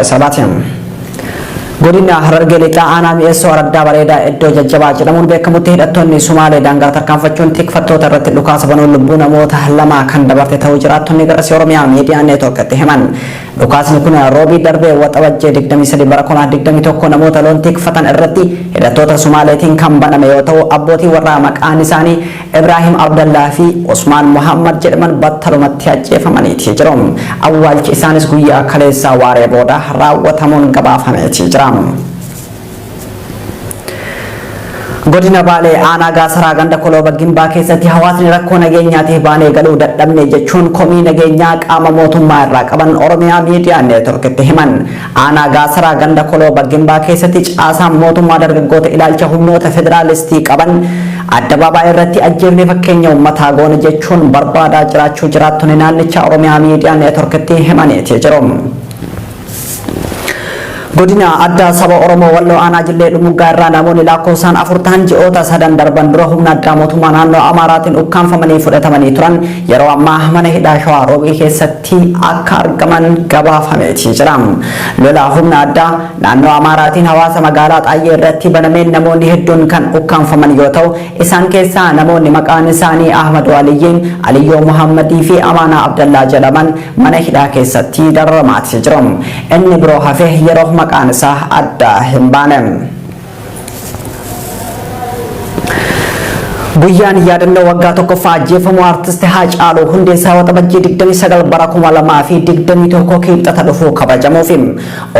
Sarraa Sabaati. Godina Harargee Lixaa Aanaa Mi'eessoo Araddaa Bareedaa iddoo Jajjabaa jedhamuun beekamutti hidhattoonni Sumaalee daangaa tarkaanfachuun tikfattoota irratti dhukaasa banuun lubbuu namoota lamaa kan dabarte ta'uu jiraattonni garasii Oromiyaa Miidiyaa Neetwoorkitti himan. Dhukaasni kun Roobii darbe Waxabajjee 23 bara 2021 namoota loon tikfatan irratti hidhattoota Sumaaleetiin kan baname yoo ta'u, abbootii warraa maqaan isaanii Ibraahim Abdallaa fi Usmaan Muhammad jedhaman battalumatti ajjeefamaniiti jiru. Awwaalchi isaanis guyyaa kaleessaa waaree booda raawwatamuun gabaafameeti jira. Godina Baalee Aanaa Gaasaraa ganda Kolooba Gimbaa keessatti hawaasni rakkoo nageenyaatiif baanee galuu dadhabne jechuun komii nageenyaa qaama mootummaa irraa qaban Oromiyaa Miidiyaa Neetworkitti himan. Aanaa Gaasaraa ganda Kolooba Gimbaa keessatti caasaan mootummaa dargaggoota ilaalcha humnoota federaalistii qaban addabaabaayii irratti ajjeefnee fakkeenya uummataa goone jechuun barbaadaa jiraachuu jiraattonni naannichaa Oromiyaa Miidiyaa Neetworkitti himaniiti jiru. Godina Addaa Saba Oromoo Walloo Aanaa Jillee Dhumuggaa irraa namoonni lakkoofsaan 4 ta'an ji'oota sadan darban dura humna addaa mootummaa naannoo Amaaraatiin ukkaamfamanii fudhatamanii turan yeroo ammaa mana hidhaa Shawaa Roobii keessatti akka argaman gabaafameeti jira. Lola humna addaa naannoo Amaaraatiin hawaasa magaalaa Xaayyee irratti banameen namoonni hedduun kan ukkaamfaman yoo ta'u, isaan keessaa namoonni maqaan isaanii Ahmadu Aliyyiin, Aliyyoo Muhammadii fi Amaanaa Abdallaa jedhaman mana hidhaa keessatti dararamaati jiru. Inni biroo hafe yeroof maqaan isaa adda hin baane. Guyyaan yaadannoo waggaa tokkoffaa ajjeefamuu Artisti Haacaaluu Hundeessaa Waxabajjii 29 bara 2021 Kibxata dhufu kabajamuufi.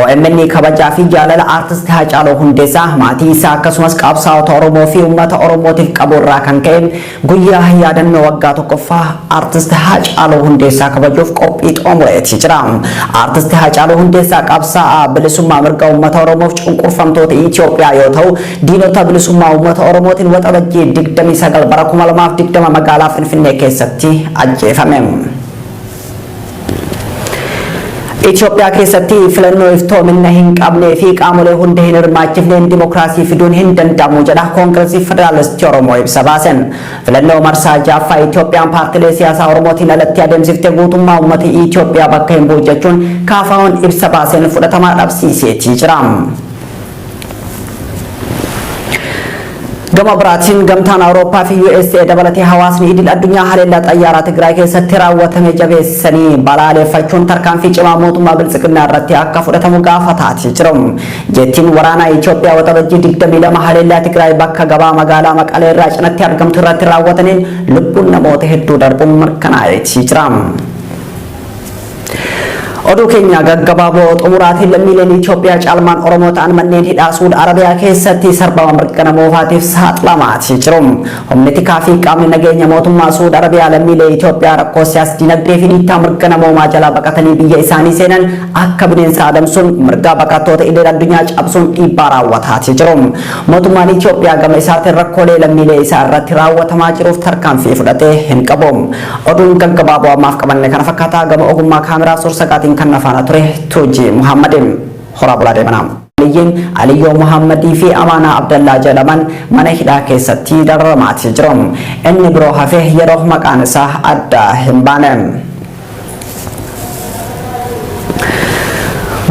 OMN kabajaa fi jaalala Artisti Haacaaluu Hundeessaa maatii isaa akkasumas qabsaa'ota Oromoo fi uummata Oromootiif qabu irraa kan ka'e Guyyaa yaadannoo waggaa tokkoffaa Artist Haacaaluu Hundeessaa kabajuuf qophii xumureeti jira. Artist Haacaaluu Hundeessaa qabsaa'aa bilisummaa mirga uummata Oromoof cunqurfamtoota Itoophiyaa yoo ta'u, diinota bilisummaa uummata Oromootiin Waxabajjii 29 bara 2020 magaalaa Finfinnee keessatti ajjeefame. Itoophiyaa keessatti filannoo iftoominna hin qabnee fi qaamolee hunda hin hirmaachifneen dimokiraasii fiduun hin danda'amu jedha Koongiresii Federaalistii Oromoo ibsa baasen. Filannoo marsaa 6ffaa Itoophiyaan paartilee siyaasaa Oromootiin alatti adeemsifte guutummaa uummata Itoophiyaa bakka hin bu'u jechuun KFO'n ibsa baaseen fudhatama dhabsiiseetii jira. Gama biraatiin Gamtaan Awurooppaa fi USA dabalatee hawaasni idil addunyaa haleellaa xayyaaraa Tigraay keessatti raawwatame jabeessanii balaaleffachuun tarkaanfii cimaa mootummaa Biltsiginnaa irratti akka fudhatamu gaafataatii jiru. Jeettiin waraanaa Itoophiyaa Waxabajjii 22 haleellaa Tigraay bakka gabaa magaalaa Maqalee irraa cinatti argamtu irratti raawwataniin lubbuun namoota hedduu darbuun mirkanaa'eetii jira. Oduu keenya gaggabaaboo xumuraatiin lammiileen Itoophiyaa caalmaan Oromoo ta'an manneen hidhaa Suud Arabiyaa keessatti sarbama mirga namoomaatiif saaxilamaati jiru. Humni tikaa fi qaamni nageenya mootummaa Suud Arabiyaa lammiilee Itoophiyaa rakkoo siyaas dinagdee fi dhiittaa mirga namoomaa jalaa baqatanii biyya isaanii seenan akka bineensa adamsuun mirga baqattoota idil addunyaa cabsuun dhiibbaa raawwataati jiru. Mootummaan Itoophiyaa gama isaatiin rakkoolee lammiilee isaa irratti raawwatamaa jiruuf tarkaanfii fudhatee hin qabu. Oduun gaggabaaboo ammaaf qabanne kana fakkaata. Gama ogummaa kaameraa suur-sagaatiin kan na faana ture Tuujii Muhammadi. Horaa bulaa deemanaa. Aliyyiin, Aliyyoo Muhammadii fi Amaanaa Abdallaa jedhaman mana hidhaa keessatti dararamaati jiru. Inni biroo hafe yeroof maqaan isaa adda hin baane.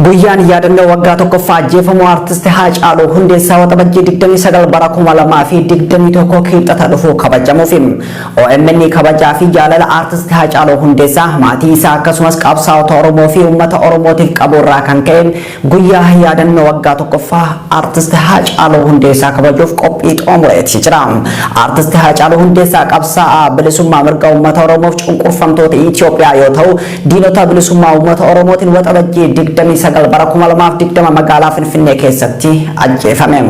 Guyyaan yaadannoo waggaa tokkoffaa ajjeefamuu Artisti Haacaaluu Hundeessaa Waxabajjii 29 bara 2021 Kibxata dhufu kabajamuufi. OMN kabajaa fi jaalala Artist Haacaaluu Hundeessaa maatii isaa akkasumas qabsaa'ota Oromoo fi uummata Oromootiif qabu irraa kan ka'e guyyaa yaadannoo waggaa tokkoffaa Artist Haacaaluu Hundeessaa kabajuuf qophii xumureeti jira. Artist Haacaaluu Hundeessaa qabsaa'aa bilisummaa mirga uummata Oromoof cunqurfamtoota Itoophiyaa yoo ta'u, diinota bilisummaa uummata Oromootiin Waxabajjii 29 bara 2020 magaalaa Finfinnee keessatti ajjeefame.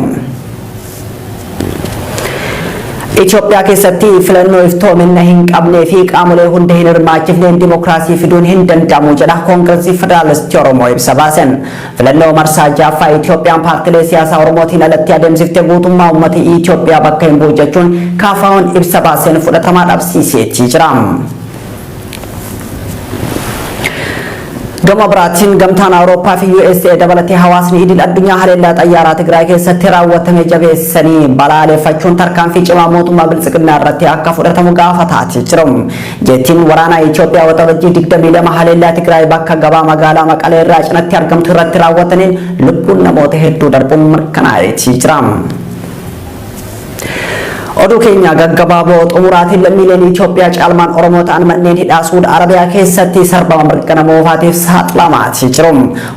Itoophiyaa keessatti filannoo iftoominna hin qabnee fi qaamolee hunda hin hirmaachifneen dimokiraasii fiduun hin danda'amu jedha Koongiresii Federaalistii Oromoo ibsa baasen. Filannoo marsaa 6ffaa Itoophiyaan paartilee siyaasaa Oromootiin alatti adeemsifte guutummaa uummata Itoophiyaa bakka hin bu'u jechuun KFO'n ibsa baaseen fudhatama dhabsiiseetii jira. Gama biraatiin gamtaan Awurooppaa fi USA dabalatee hawaasni idil addunyaa haleellaa xayyaaraa Tigraay keessatti raawwatame jabeessanii balaaleffachuun tarkaanfii cimaa mootummaa Biltsiginnaa irratti akka fudhatamu gaafataati jiru. Jeettiin waraanaa Itoophiyaa Waxabajjii 22 haleellaa Tigraay bakka gabaa magaalaa Maqalee irraa cinatti argamtu irratti raawwataniin lubbuun namoota hedduu darbuun mirkanaa'eeti jira. Oduu keenya gaggabaaboo xumuraatiin lammiileen Itoophiyaa caalmaan Oromoo ta'an manneen hidhaa Suud Arabiyaa keessatti sarbama mirga namoomaatiif saaxilamaati jiru.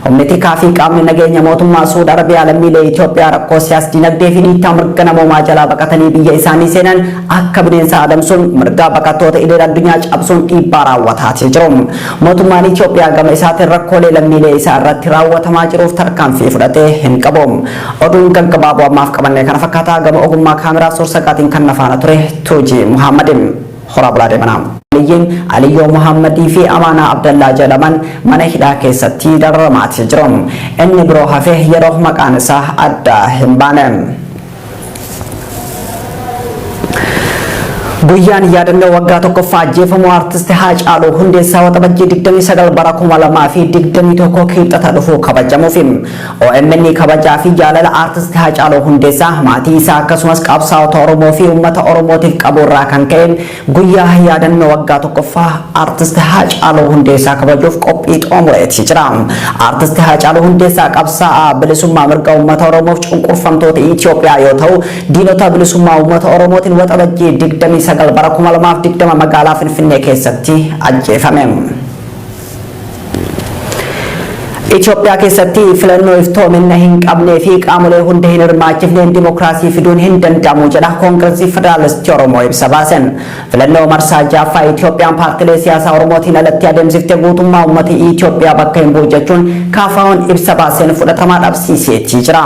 Humni tikaa fi qaamni nageenya mootummaa Suud Arabiyaa lammiilee Itoophiyaa rakkoo siyaas dinagdee fi dhiittaa mirga namoomaa jalaa baqatanii biyya isaanii seenan akka bineensa adamsuun mirga baqattoota idil addunyaa cabsuun dhiibbaa raawwataati jiru. Mootummaan Itoophiyaa gama isaatiin rakkoolee lammiilee isaa irratti raawwatamaa jiruuf tarkaanfii fudhatee hin qabu. Oduun gaggabaaboo ammaaf qabannee kana fakkaataa gama ogummaa kaameraa suursaqaatiin kan nafaana ture Tuujii Muhammadin horaa bulaa deemanaa. Aliyyiin Aliyyoo Muhammadii fi Amaanaa Abdallaa jedhaman mana hidhaa keessatti dararamaati jiru. Inni biroo hafe yeroo maqaan isaa adda hin baane. Guyyaan yaadannoo waggaa tokkoffaa ajjeefamuu Aartist Haacaaluu Hundeessaa Waxabajjii 29 bara 2021 Kibxata dhufu kabajamuufi. OMN kabajaa fi jaalala Aartist Haacaaluu Hundeessaa maatii isaa akkasumas qabsaa'ota Oromoo fi uummata Oromootiif qabu irraa kan ka'e guyyaa yaadannoo waggaa tokkoffaa Aartist Haacaaluu Hundeessaa kabajuuf qophii xumureeti jira. Aartist Haacaaluu Hundeessaa qabsaa'aa bilisummaa mirga uummata Oromoof cunqurfamtoota Itoophiyaa yoo ta'u, diinota bilisummaa uummata Oromootiin Waxabajjii 29 bara 2020 magaalaa Finfinnee keessatti ajjeefame. Itoophiyaa keessatti filannoo iftoomina hin qabnee fi qaamolee hunda hin hirmaachifneen dimokiraasii fiduun hin danda'amu jedha Koongiresii Federaalistii Oromoo ibsa baasen. Filannoo marsaa ja'affaa Itoophiyaan paartilee siyaasaa Oromootiin alatti adeemsifte guutummaa uummata Itoophiyaa bakka hin bu'u jechuun KFO'n ibsa baaseen fudhatamaa dhabsiiseetii jira.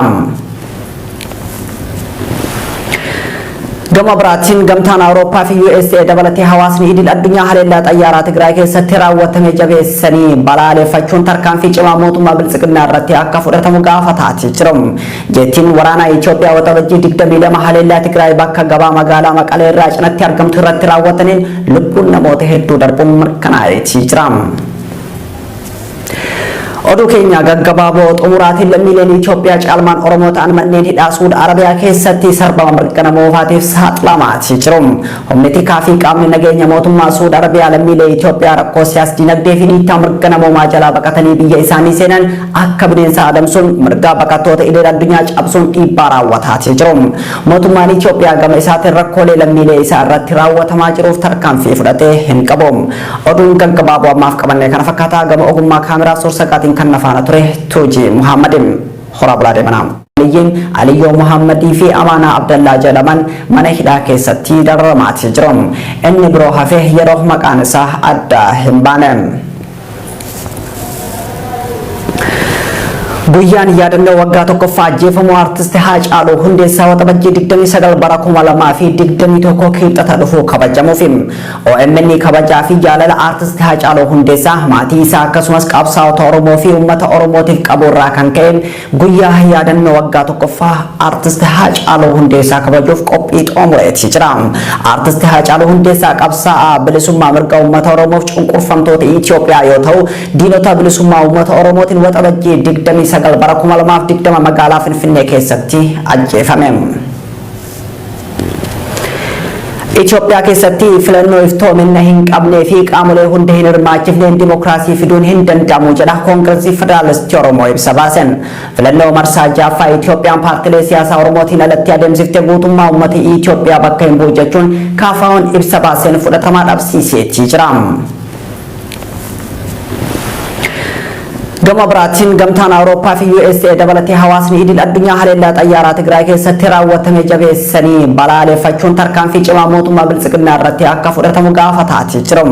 Gama biraatiin gamtaan Awurooppaa fi USA dabalatee hawaasni idil addunyaa haleellaa xayyaaraa Tigraay keessatti raawwatame jabeessanii balaaleffachuun tarkaanfii cimaa mootummaa Biltsiginnaa irratti akka fudhatamu gaafataati jiru. Jeettiin waraanaa Itoophiyaa Waxabajjii 22 haleellaa Tigraay bakka gabaa magaalaa Maqalee irraa cinatti argamtu irratti raawwataniin lubbuun namoota hedduu darbuun mirkanaa'eeti jira. Oduu keenya gaggabaaboo xumuraatiin lammiileen Itoophiyaa caalmaan Oromoo ta'an manneen hidhaa Suud Arabiyaa keessatti sarbama mirga namoomaatiif saaxilamaati jiru. Humni tikaa fi qaamni nageenya mootummaa Suud Arabiyaa lammiilee Itoophiyaa rakkoo siyaas dinagdee fi dhiittaa mirga namoomaa jalaa baqatanii biyya isaanii seenan akka bineensa adamsuun mirga baqattoota idil addunyaa cabsuun dhiibbaa raawwataati jiru. Mootummaan Itoophiyaa gama isaatiin rakkoolee lammiilee isaa irratti raawwatamaa jiruuf tarkaanfii fudhatee hin qabu. Oduun gaggabaaboo ammaaf qabannee kana fakkaataa gama ogummaa kaameraa suursaqaatiin kan nafaana ture Tuujii Muhammadin horaa bulaa deemanaa. Aliyyiin Aliyyoo Muhammadii fi Amaanaa Abdallaa jedhaman mana hidhaa keessatti dararamaati jiru. Inni biroo hafe yeroo maqaan isaa adda hin baane. Guyyaan yaadannoo waggaa tokkoffaa ajjeefamuu Aartist Haacaaluu Hundeessaa Waxabajjii 29 bara 2021 Kibxata dhufu kabajamuufi. OMN kabajaa fi jaalala Aartist Haacaaluu Hundeessaa maatii isaa akkasumas qabsaa'ota Oromoo fi uummata Oromootiif qabu irraa kan ka'e guyyaa yaadannoo waggaa tokkoffaa Aartist Haacaaluu Hundeessaa kabajuuf qophii xumureeti jira. Aartist Haacaaluu Hundeessaa qabsaa'aa bilisummaa mirga uummata Oromoof cunqurfamtoota Itoophiyaa yoo ta'u, diinota bilisummaa uummata Oromootiin Waxabajjii 29 bara 2020 magaalaa Finfinnee keessatti ajjeefame. Itoophiyaa keessatti filannoo iftoomina hin qabnee fi qaamolee hunda hin hirmaachifneen dimokiraasii fiduun hin danda'amu jedha Koongiresii Federaalistii Oromoo ibsa baasen. Filannoo marsaa ja'affaa Itoophiyaan paartilee siyaasaa Oromootiin alatti adeemsifte guutummaa uummata Itoophiyaa bakka hin bu'u jechuun KFO'n ibsa baaseen fudhatamaa dhabsiiseetii jira. Gama biraatiin gamtaan Awurooppaa fi USA dabalatee hawaasni idil addunyaa haleellaa xayyaaraa Tigraay keessatti raawwatame jabeessanii balaaleffachuun tarkaanfii cimaa mootummaa Biltsiginnaa irratti akka fudhatamu gaafataati jiru.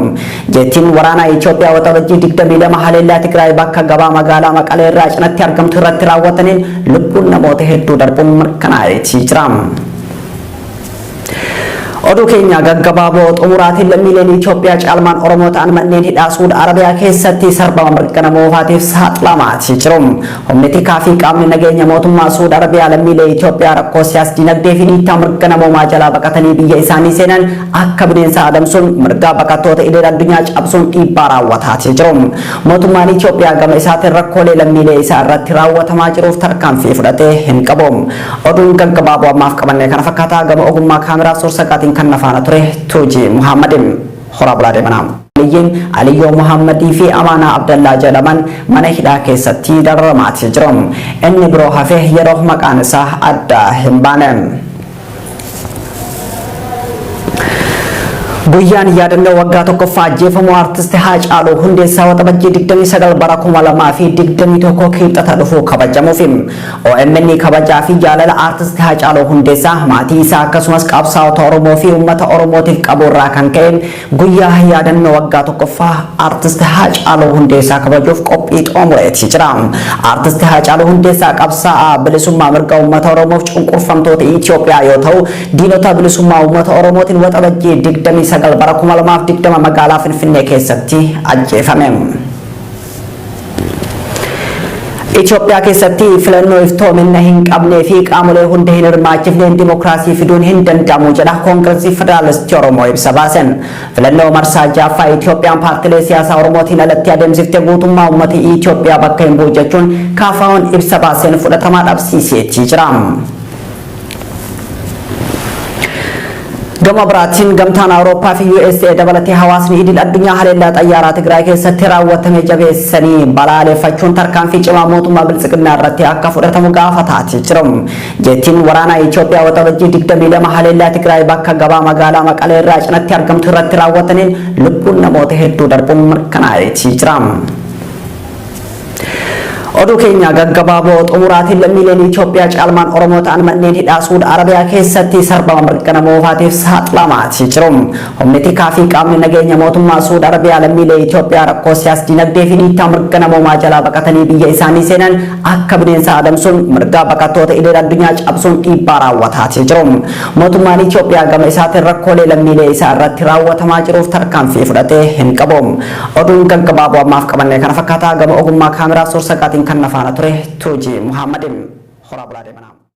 Jeettiin waraanaa Itoophiyaa Waxabajjii 22 haleellaa Tigraay bakka gabaa magaalaa Maqalee irraa cinatti argamtu irratti raawwataniin lubbuun namoota hedduu darbuun mirkanaa'eetii jira. Oduu keenya gaggabaaboo xumuraatiin lammiileen Itoophiyaa caalmaan Oromoo ta'an manneen hidhaa Suud Arabiyaa keessatti sarbama mirga namoomaatiif saaxilamaati jiru. Humni tikaa fi qaamni nageenya mootummaa Suud Arabiyaa lammiilee Itoophiyaa rakkoo siyaas dinagdee fi dhiittaa mirga namoomaa jalaa baqatanii biyya isaanii seenan akka bineensa adamsuun mirga baqattoota idil addunyaa cabsuun dhiibbaa raawwataati jiru. Mootummaan Itoophiyaa gama isaatiin rakkoolee lammiilee isaa irratti raawwatamaa jiruuf tarkaanfii fudhatee hin qabu. Oduun gaggabaaboo ammaaf qabannee kana fakkaataa gama ogummaa kaameraa suursaqaatiin kan nafaana ture Tuujii Muhammadin horaa bulaa deemanaa. Aliyyiin Aliyyoo Muhammadii fi Amaanaa Abdallaa jedhaman mana hidhaa keessatti dararamaati jiru. Inni biroo hafe yeroo maqaan isaa adda hin baane. Guyyaan yaadannoo waggaa tokkoffaa ajjeefamuu artisti Haacaaluu Hundeessaa Waxabajjii 29 bara 2021 Kibxata dhufu kabajamuufi. OMN kabajaa fi jaalala artisti Haacaaluu Hundeessaa maatii isaa akkasumas qabsaa'ota Oromoo fi uummata Oromootiif qabu irraa kan ka'e guyyaa yaadannoo waggaa tokkoffaa artisti Haacaaluu Hundeessaa kabajuuf qophii xumureeti jira. Artisti Haacaaluu Hundeessaa qabsaa'aa bilisummaa mirga uummata Oromoof cunqurfamtoota Itoophiyaa yoo ta'u, diinota bilisummaa uummata Oromootiin Waxabajjii 29 bara 2020 magaalaa Finfinnee keessatti ajjeefame. Itoophiyaa keessatti filannoo iftoomina hin qabnee fi qaamolee hunda hin hirmaachifneen dimokiraasii fiduun hin danda'amu jedha Koongiresii Federaalistii Oromoo ibsa baasen. Filannoo marsaa ja'affaa Itoophiyaan paartilee siyaasaa Oromootiin alatti adeemsifte guutummaa uummata Itoophiyaa bakka hin bu'u jechuun KFO'n ibsa baaseen fudhatamaa dhabsiiseetii jira. Gama biraatiin gamtaan Awurooppaa fi USA dabalatee hawaasni idil addunyaa haleellaa xayyaaraa Tigraay keessatti raawwatame jabeessanii balaaleffachuun tarkaanfii cimaa mootummaa Biltsiginnaa irratti akka fudhatamu gaafataati jiru. Jeettiin waraanaa Itoophiyaa Waxabajjii 22 haleellaa Tigraay bakka gabaa magaalaa Maqalee irraa cinatti argamtu irratti raawwataniin lubbuun namoota hedduu darbuun mirkanaa'eetii jira. Oduu keenya gaggabaaboo xumuraatiin lammiileen Itoophiyaa caalmaan Oromoo ta'an manneen hidhaa Suud Arabiyaa keessatti sarbama mirga namoomaatiif saaxilamaati jiru. Humni tikaa fi qaamni nageenya mootummaa Suud Arabiyaa lammiilee Itoophiyaa rakkoo siyaas dinagdee fi dhiittaa mirga namoomaa jalaa baqatanii biyya isaanii seenan akka bineensa adamsuun mirga baqattoota idil addunyaa cabsuun dhiibbaa raawwataati jiru. Mootummaan Itoophiyaa gama isaatiin rakkoolee lammiilee isaa irratti raawwatamaa jiruuf tarkaanfii fudhatee hin qabu. Oduun gaggabaaboo ammaaf qabannee kana fakkaataa gama ogummaa kaameraa suursaqaatiin kan nafaana ture Tuujii Muhammadin horaa bulaa deemanaa.